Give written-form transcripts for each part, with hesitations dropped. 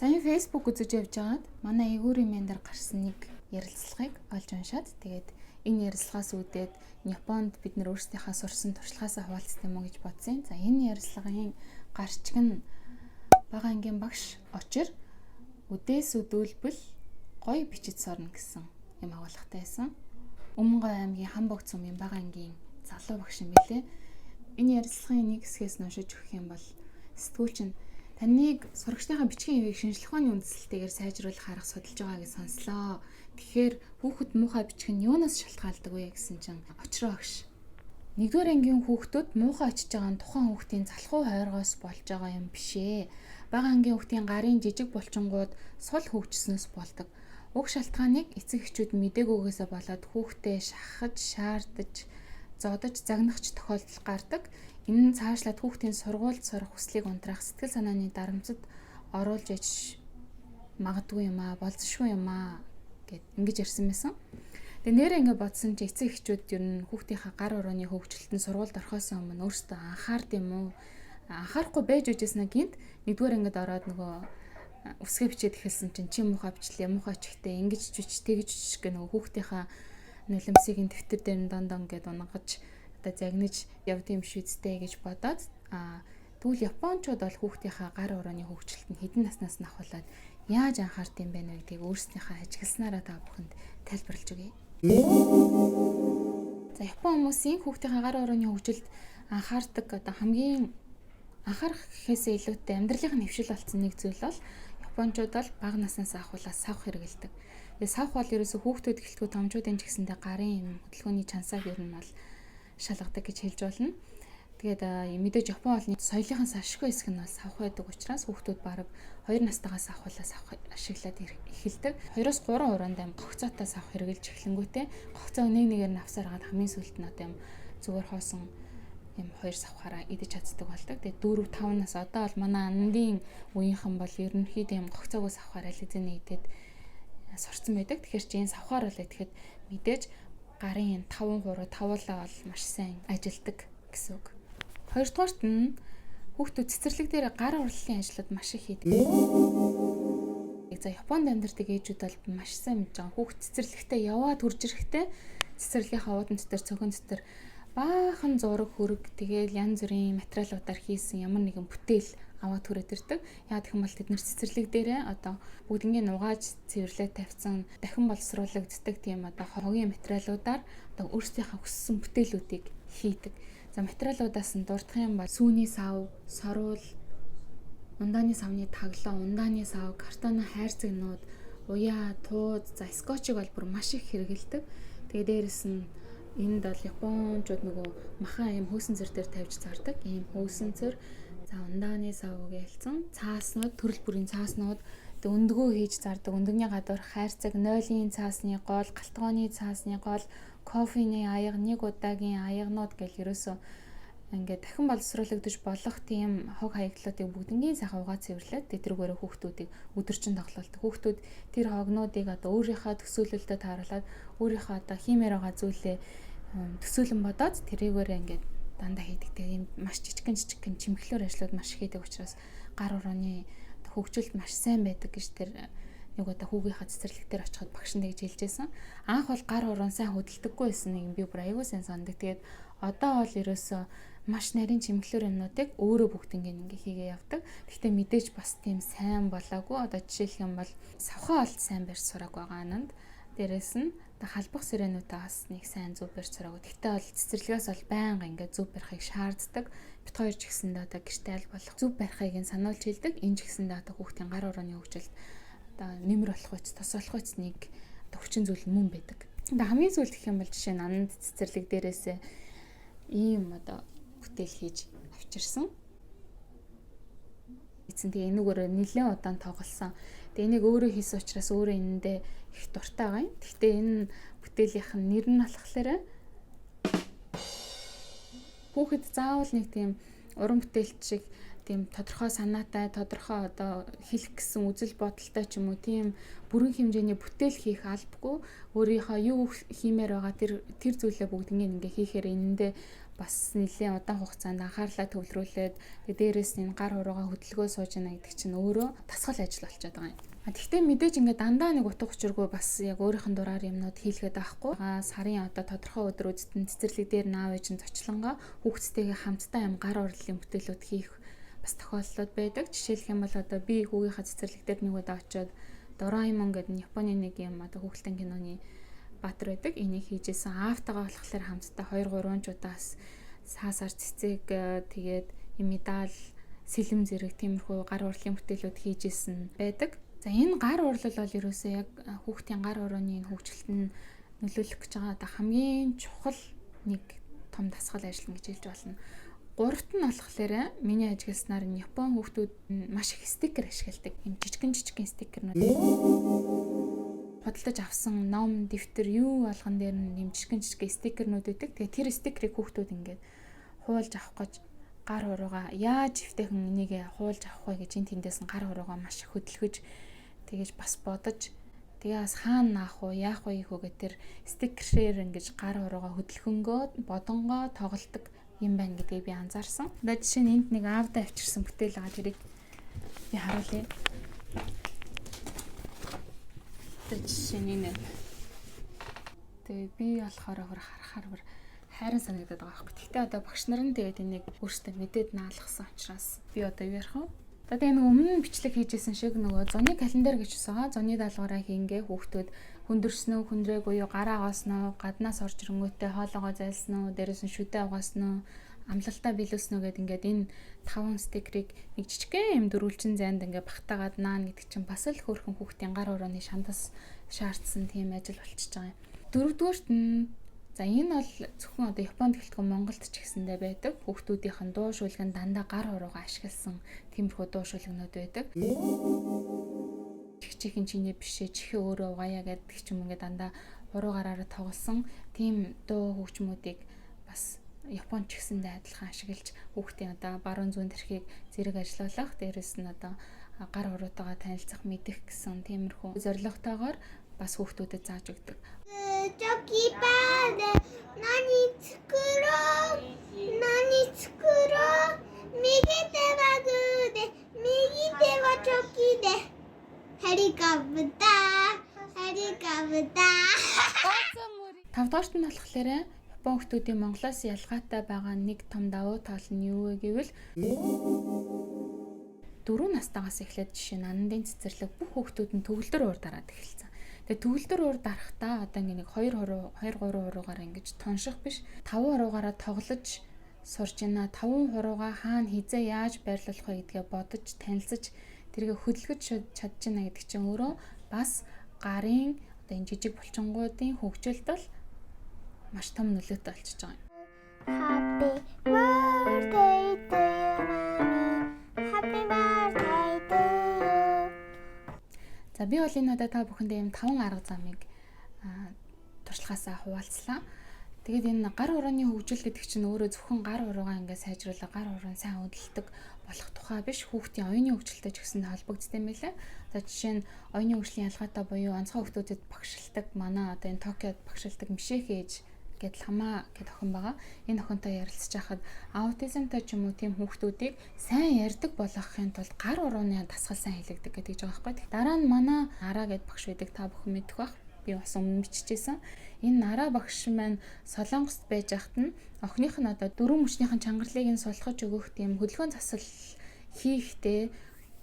Саяхан Facebook үзэж явж байгаад манай Эгүүрийн мен дээр гарсан нэг ярилцлагыг олж уншаад, тэгээд энэ ярилцлагаас үүдээд Японд бид нар өөрсдийнхээ сурсан туршлагаасаа хуваалцах юм уу гэж бодсон. За, энэ ярилцлагын гарчиг нь бага ангийн багш Очир үдээс үдүүлбэл гоё бичиж сорно гэсэн юм агуулгатай байсан. Өмнөгов аймгийн Хамбогт сумын бага ангийн залуу багш юм билээ. Энэ ярилцлагын нэг хэсгээс нь уншиж өгөх юм бол сэтгүүлч нь таныг сурагчдынхаа бичгийн хэвийг шинжлэх ухааны үндсэлтэйгээр сайжруулах арга судалж байгаа гэж сонслоо. Тэгэхээр хүүхэд муухай бичих нь юунаас шалтгаалдаг вэ гэсэн чинь Очроо багш нэгдүгээр ангийн хүүхдүүд муухай очиж байгаа нь тухайн хүүхдийн залхуу хойргоос болж байгаа юм биш ээ. Бага ангийн хүүхдийн гарын жижиг булчингууд сул хөгжснөөс болдог. Уг шалтгааныг эцэг эхчүүд мдэггүйгээсээ болоод хүүхдээ шахаж, шаардаж, зодож, загнах ч тохиолдол гардаг. Энэ нь цаашлаад хүүхдийн сургуульд сурах хүслийг унтраах, сэтгэл санааны дарамтад оруулж иж магадгүй юм аа, болзошгүй юм аа гэд ингэж ярьсан байсан. Тэгээ нэрээ ингэ бодсон чи эцэг эхчүүд ер нь хүүхдийнхаа гар урууны хөгжилтөнд сургуульд орохоос өмнө өөрсдөө анхаард юм уу? Анхаарахгүй байж үжсэн гинт нэгдүгээр ангид ороод нөгөө үсгээ бичээд эхэлсэн чинь чи муухай бичлээ, муухай чихтэй, ингэж бич, тэгж бич гэх нөгөө хүүхдийнхаа нулимсыг н дэвтэр дээр нь дан дан гэд унгаж одоо загнаж явд юм шүү дээ гэж бодоод, тэгвэл японочууд бол хүүхдийнхаа гар урууны хөгжилтөнд хэдэн наснаас нь ахуулаад яаж анхаард юм бэ гэдгийг өөрсдийнхээ ажигласнараа та бүхэнд тайлбарлаж өгье. За, Япон хүмүүсийн хүүхдийнхээ гар урууны хөгжилд анхаардаг, одоо хамгийн анхаарах гэхээсээ илүүтэй амьдралын нэвшил болсон нэг зүйл бол японочууд бол бага наснаас ахуулаад савх хэрэглэдэг. Тэгээ савх бол ерөөсө хүүхдүүд гэлтгүй томчуудын ч гэсэндээ гарын юм хөдөлгөөний чансааг ер нь бол шалгадаг гэж хэлж болно. Тэгээд мэдээж Япон олны соёлынхан салшгүй хэсэг нь бол савх байдаг учраас хүүхдүүд бараг 2 настайгаас ахуулаад савх ашиглаад эхэлдэг. 2-оос 3 хураанд аим гогцоотой савх хэрэглэж эхлэнгүүтээ гогцоог нэг нэгээр нь авсаар хагаад хамгийн сүүлд нь одоо юм зүгээр хоосон юм хоёр савхаараа идэж чаддаг болдог. Тэгээд 4 5 нас, одоо бол манай андын үеийнхэн бол ерөнхийдөө юм гогцоогоо савхаар аль хэзээ идээд сурцсан байдаг. Тэгэхээр чи энэ савхаар бол идэхэд мэдээж гарын 5 хуруу тавуулаа бол маш сайн ажилдаг гэсэн үг. Хоёрдугаарт нь хүүхдүүд цэцэрлэг дээр гар урлалын ажлууд маш их хийдэг. За, Японд амьдардаг ээжүүд бол маш сайн мэдж байгаа. Хүүхд цэцэрлэгтээ яваад хурж ирэхдээ цэцэрлэгийнхаа уудан дотор, цөөхөн дотор баахан зураг хөрөг, тэгээл янз бүрийн материалуудаар хийсэн ямар нэгэн бүтээл аваад хүрээд ирдэг. Яа гэх юм бол тэд нэр цэцэрлэг дээрээ одоо бүгднийг нугааж цэвэрлээд тавьсан, дахин боловсруулагддаг тийм одоо хогийн материалуудаар одоо өөрсдийнхээ хүссэн бүтээлүүдийг хийдэг. За, материалуудаас нь дурдах юм бол сүүний сав, соруул, ундааны савны таглаа, ундааны сав, картоны хайрцагнууд, уяа, тууд, за скотчийг бол бүр маш их хэрэглэдэг. Тэгээ дээрэс нь энд бол японочууд нөгөө махан юм хөөсөн цэр дээр тавьж зардаг. Ийм хөөсөн цэр, за ундааны сав гэлцэн, цааснууд, төрөл бүрийн цааснууд, тэг өндгөө хийж зардаг, өндөгний гадуур хайрцаг, нойлын цаасны гол, галтгооны цаасны гол, кофений аяга, нэг удаагийн аягнууд гэл ерөөсөө ингээд дахин боловсруулагдаж болох тийм хог хаягдлуудыг бүгднгийн сайхан угаа цэвэрлээд тэрүүгээрээ хүүхдүүдийг өдөржин тоглоулдаг. Хүүхдүүд тэр хогнуудыг одоо өөрийнхөө төсөөлөлтөд тааруулаад, өөрийнхөө одоо хиймээр байгаа зүйлээ төсөөлөн бодоод тэрийгээрээ ингээд дандаа хийдэг. Тэгээ ийм маш жижигхэн жижигхэн чимхлүүр ажлууд маш их хийдэг учраас гар урууны хөгжилт маш сайн байдаг гэж тэр нэг удаа хүүгийнхаа цэцэрлэг дээр очиход багш нь тэгж хэлж байсан. Анх бол гар уруун сайн хөдөлдөггүй байсан нэг юм би бүр аягүй сайн санадаг. Тэгээд одоо бол ерөөсөө маш нарийн чимхлүүр юмнуудыг өөрөө бүгд ингээ хийгээ явдаг. Гэхдээ мэдээж бас тийм сайн болоогүй. Одоо жишээлх юм бол савхаа бол сайн барьж сурааг байгаа ананд. Дээрээс нь халбах сэрэнүүдээ бас нэг сайн зөв барьж сураагүй. Гэхдээ бол цэцэрлэгээс бол байнга ингээ зөв барихыг шаарддаг. Бит хоёр ч гэсэндээ одоо гэрте аль болох зөв барихыг нь сануулж хэлдэг. Энэ ч гэсэндээ одоо хүүхдийн гар урууны хөгжилд одоо нэмэр болох үс, тус болох үс нэг хүчин зүйл мөн байдаг. Одоо хамгийн сүүлд гэх юм бол жишээ нь ананд цэцэрлэг дээрээсээ ийм одоо бүтээл хийж авчирсан. Эцэн тэгээ энүүгээр нэлээд удаан тоглосон. Тэгээ энийг өөрөө хийсэн учраас өөрөө энэндээ их дуртай байгаа юм. Гэхдээ энэ бүтээлийнх нь нэр нь болохоор хүүхэд заавал нэг тийм уран бүтээлч шиг тийм тодорхой санаатай, тодорхой одоо хэлэх гэсэн үзэл бодолтой ч юм уу, тийм бүрэн хэмжээний бүтээл хийх албагүй. Өөрийнхөө юу хиймээр байгаа тэр тэр зүйлээ бүгднийг ингээ хийхээр энэндээ бас нэлийн удаан хугацаанд анхаарлаа төвлөрүүлээд дээрээс нь энэ гар хуруугаа хөдөлгөө сууж яана гэдэг чинь өөрөө дасгал ажил болчиход байгаа юм. Гэхдээ мэдээж ингээд дандаа нэг утга учиргүй бас яг өөрийнх нь дураар юмнууд хийлгээд байхгүй. Сарын одоо тодорхой өдөр үздэн цэцэрлэг дээр наав ээж нь зочлонгоо хүүхдтэйгээ хамтдаа юм гар урлалын бүтээлүүд хийх бас тохиолдлууд байдаг. Жишээлх юм бол одоо би хүүгийнхаа цэцэрлэг дээр нэг удаа очиод Дораэмон гэдэг нь Японы нэг юм одоо хүүхэлдэйн киноны баатар байдаг. Энийг хийжсэн. Аавтайгаа болохоор хамтдаа 2 3 ч удаас саасаар цэцэг тэгээд медаль, сэлэм зэрэг тиймэрхүү гар урлалын бүтээлүүд хийжсэн байдаг. За энэ гар урлал бол ерөөсөө яг хүүхдийн гар урууны хөгжилт нь нөлөөлөх гэж байгаа одоо хамгийн чухал нэг том дасгал ажил гэж хэлж болно. Гуравт нь болохоор миний ажигласнаар нь Япон хүүхдүүд маш их стикер ашигладаг. Ийм жижигэн жижигэн стикернүүд. Худалдаж авсан ном, дэвтэр юу болгон дээр нь ийм жижигэн жижигэн стикернүүд өгдөг. Тэгээ тэр стикерийг хүүхдүүд ингээд хуулж авах гэж гар хуруугаа яаж эвтэйхэн энийг хуулж авах вэ гэж энэ тэндээс нь гар хуруугаа маш их хөдөлгөж тэгэж бас бодож тэгээ бас хаана наах уу, яах вэ хийх үү гэх тэр стикерээр ингэж гар хуруугаа хөдөлгөнгөө бодонгоо тоглодог юм байна гэдгийг би анзаарсан. Одоо жишээ нь энд нэг аавдаа авчирсан бүтээл байгаа, тэрийг би харуулъя. Одоо жишээ нь энэ. Тэгээ би болохоор бүр харахаар бүр хайран санагдаад байгаа байхгүй. Гэхдээ одоо багш нар нь тэгээд энийг өөрсдөө мэдээд наалгасан учраас би одоо юу ярих вэ? Одоо тэгээ нэг өмнө нь бичлэг хийжсэн шиг нөгөө зуны календар гэж байгаа. Зуны даалгавраа хийнгээ хүүхдүүд хүндэрсэн үү, хүндрээгүй юу, гараа угаасан уу, гаднаас орж ирэнгүүтээ хоолоогоо зайлсан уу, дээрээс нь шүдэ угаасан уу, амлалтаа биелүүлсэн үү гэд ингээд энэ 5 стикерийг нэг жижигхэн юм дөрвөлжин зайд ингээд багтаагаад наана гэдэг чинь бас л хөөрхөн хүүхдийн гар урууны шандас шаардсан тийм ажил болчихж байгаа юм. Дөрөвдүгээрт нь за энэ бол зөвхөн одоо Японд гэлтгүй Монголд ч гэсэндээ байдаг. Хүүхдүүдийнх нь дуу шүлгэн дандаа гар хуруугаа ашигласан тиймэрхүү дуу шүлгэнүүд байдаг. Чихэн чиний бишээ, чихээ өөрөө угаая гэдэг ч юм ингээд дандаа хуруу гараараа тоглосон тийм дуу хөгжмүүдийг бас Японд ч гэсэндээ адилхан ашиглаж хүүхдийн одоо баруун зүүн тэрхийг зэрэг ажиллуулах, дээрэс нь одоо гар хуруутайгаа танилцах, мэдэх гэсэн тиймэрхүү зорилготойгоор бас хүүхдүүдэд зааж өгдөг. Тавдугаарт нь болохоор Япон хүүхдүүдийн Монголоос ялгаатай байгаа нэг том давуу тал нь юу вэ гэвэл 4 настайгаас эхлээд жишээ нь нандын цэцэрлэг бүх хүүхдүүд нь төгөлдөр уур дараад эхэлсэн. Тэгээ төгөлдөр уур дарахдаа одоо ингээ нэг 2 хуруу 2 3 хуруугаар ингэж тонших биш 5 хуруугаараа тоглож сурж байна. 5 хуруугаа хаана хизээ яаж байрлуулах вэ гэдгээ бодож танилцаж тэргээ хөдөлгөж чадж байна гэдэг чинь өөрөө бас гарын одоо энэ жижиг булчингуудын хөгжилд бол маш том нөлөөтэй болчихж байгаа юм. Happy birthday to you, mommy. Happy birthday to you. За би бол энэ удаа та бүхэндээ ийм 5 арга замыг туршлагаасаа хуваалцлаа. Тэгээд энэ гар хурууны хөгжил гэдэг чинь өөрөө зөвхөн гар хуруугаа ингээд сайжруулах, гар хуруун сайн хөдөлдөг болох тухай биш, хүүхдийн оюуны хөгжилтэй ч гэсэн холбогддог юм байлаа. За жишээ нь оюуны хөгжлийн ялгаатай буюу онцгой хүүхдүүдэд багшилдаг манай одоо энэ Токиод багшилдаг Мишэх ээж гэд Ламаа гэд охин байгаа. Энэ охинтой ярилцж байхад аутизмтай ч юм уу тийм хүүхдүүдийг сайн ярьдаг болгохын тулд гар урууны дасгал сайн хийлэгдэг гэдэг байгаа байхгүй. Дараа нь манай Араа гэд багш байдаг, та бүхэн мэдэх бах. Би бас өмнө биччихсэн. Энэ Нараа багш маань Солонгост байж байхад нь охиных нь одоо дөрвөн мөчнийхэн чангарлыг нь сулгаж өгөх тийм хөдөлгөөн засал хийхдээ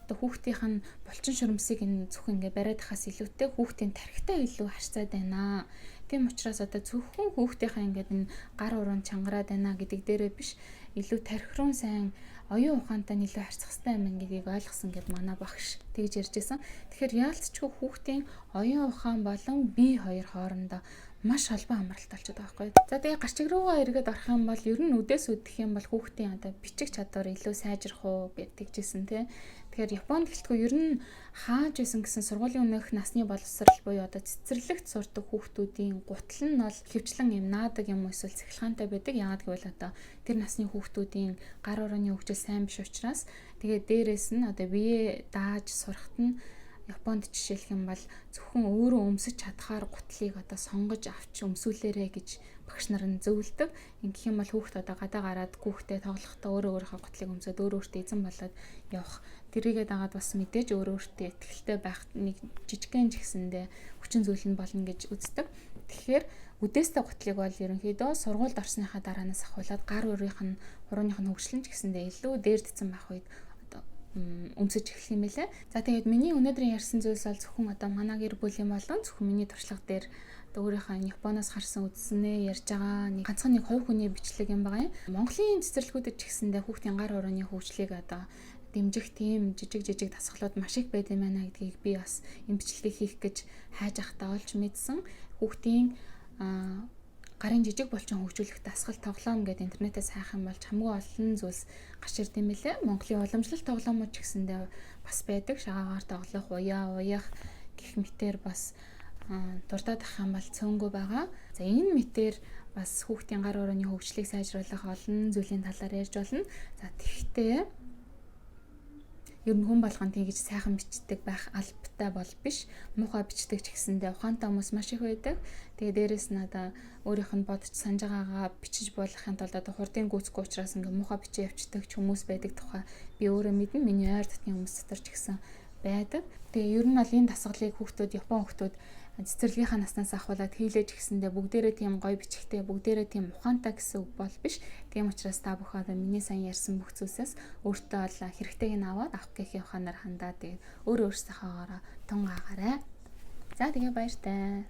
одоо хүүхдийнх нь булчин шөрөмсийг нь зөвхөн ингээ бариад хаас илүүтэй хүүхдийн тархитай илүү харьцаад байна. Тийм учраас одоо зөвхөн хүүхдийнхээ ингээд энэ гар уруунд чангараад байна гэдэг дээрээ биш, илүү тархи руу сайн оюун ухаантай нь илүү харьцах хэрэгтэй юм гэдгийг ойлгосон гэд манай багш тэгж ярьж байсан. Тэгэхээр яалтчгүй хүүхдийн оюун ухаан болон бие хоёр хоорондоо маш холбоо хамралт болчиход байгаа байхгүй. За тэгээ гарчиг руугаа эргээд орох юм бол ер нь үдээс үдэх юм бол хүүхдийн одоо бичих чадвар илүү сайжрах уу гэж тэгжсэн тий. Тэгэхээр Японд гэлтгүй ер нь хааж байсан гэсэн сургуулийн өмнөх насны боловсрал буюу одоо цэцэрлэгт сурдаг хүүхдүүдийн гутал нь бол хөвчлэн юм наадаг юм эсвэл цахилгаантай байдаг. Яагаад гэвэл одоо тэр насны хүүхдүүдийн гар урууны хөгжил сайн биш учраас тэгээ дээрээс нь одоо бие дааж сурахт нь Японд жишээлх юм бол зөвхөн өөрөө өмсөж чадхаар гутлыг одоо сонгож авч өмсүүлээрэ гэж багш нар нь зөвлөдөг. Ингэх юм бол хүүхд одоо гадаа гараад гүүхтэй тоглохдоо өөрөө өөрийнхөө гутлыг өмсөд өөрөө өөртөө эзэн болоод явах. Тэрийгээ дагаад бас мэдээж өөрөө өөртөө итгэлтэй байх нэг жижигхэн ч гэсэндээ хүчин зүйл нь болно гэж үздэг. Тэгэхээр үдээстэй гутлыг бол ерөнхийдөө сургуульд орсныхаа дараанаас ахуулаад гар өрийнх нь хурууных нь хөгжлөн ч гэсэндээ илүү дээрдсэн байх үед өмсөж эхлэх юм байлээ. За тэгээд миний өнөөдрийн ярьсан зүйлс бол зөвхөн одоо манай гэр бүлийн болон зөвхөн миний туршлага дээр одоо өөрийнхөө Японоос харсан үзснээ ярьж байгаа нэг ганцхан нэг хувь хүний бичлэг юм байгаа юм. Монголын цэцэрлэгүүдэд ч гэсэндээ хүүхдийн гар хурууны хөгжлийг одоо дэмжих тийм жижиг жижиг дасгалууд маш их байд юм байна гэдгийг би бас энэ бичлэгийг хийх гэж хайж ахтаа олж мэдсэн. Хүүхдийн гарын жижиг булчин хөгжүүлэх дасгал тоглоом гэдэг интернетээс хайх юм бол хамгүй олон зүйлс гарч ирд юм билээ. Монголын уламжлалт тоглоомууд ч гэсэндээ бас байдаг. Шагаагаар тоглох, уяа, уях гэх мэтэр бас дурдаад ах юм бол цөөнгөө байгаа. За энэ мэтэр бас хүүхдийн гар өрөөний хөгжлийг сайжруулах олон зүйлийн талаар ярьж болно. За тэгтээ ер нь хүн болгон тэгж сайхан бичдэг байх албатай бол биш. Муухай бичдэг ч гэсэндээ ухаантай хүмүүс маш их байдаг. Тэгээ дээрэс нь одоо өөрийнх нь бодож санаж байгаагаа бичиж болохын тулд одоо хурдын гүйцэхгүй учраас ингээ муухай бичиж явцдаг ч хүмүүс байдаг тухай би өөрөө мэднэ. Миний ойр дотны хүмүүс дотор ч гэсэн байдаг. Тэгээ ер нь бол энэ дасгалыг хүүхдүүд, Япон хүүхдүүд цэцэрлэгийнхаа наснаас ахуулаад хийлээж гэсэндээ бүгдээрээ тийм гоё бичгтэй, бүгдээрээ тийм ухаантай гэсэн үг бол биш. Тийм учраас та бүхэн одоо миний сайн ярьсан бүх зүйлсээс өөртөө бол хэрэгтэйг нь аваад авах гэхийн ухаанаар хандаа тэгээд өөрөө өөрсдийнхөөгөөрөө тун гаагаарай. За тэгээ баяртай.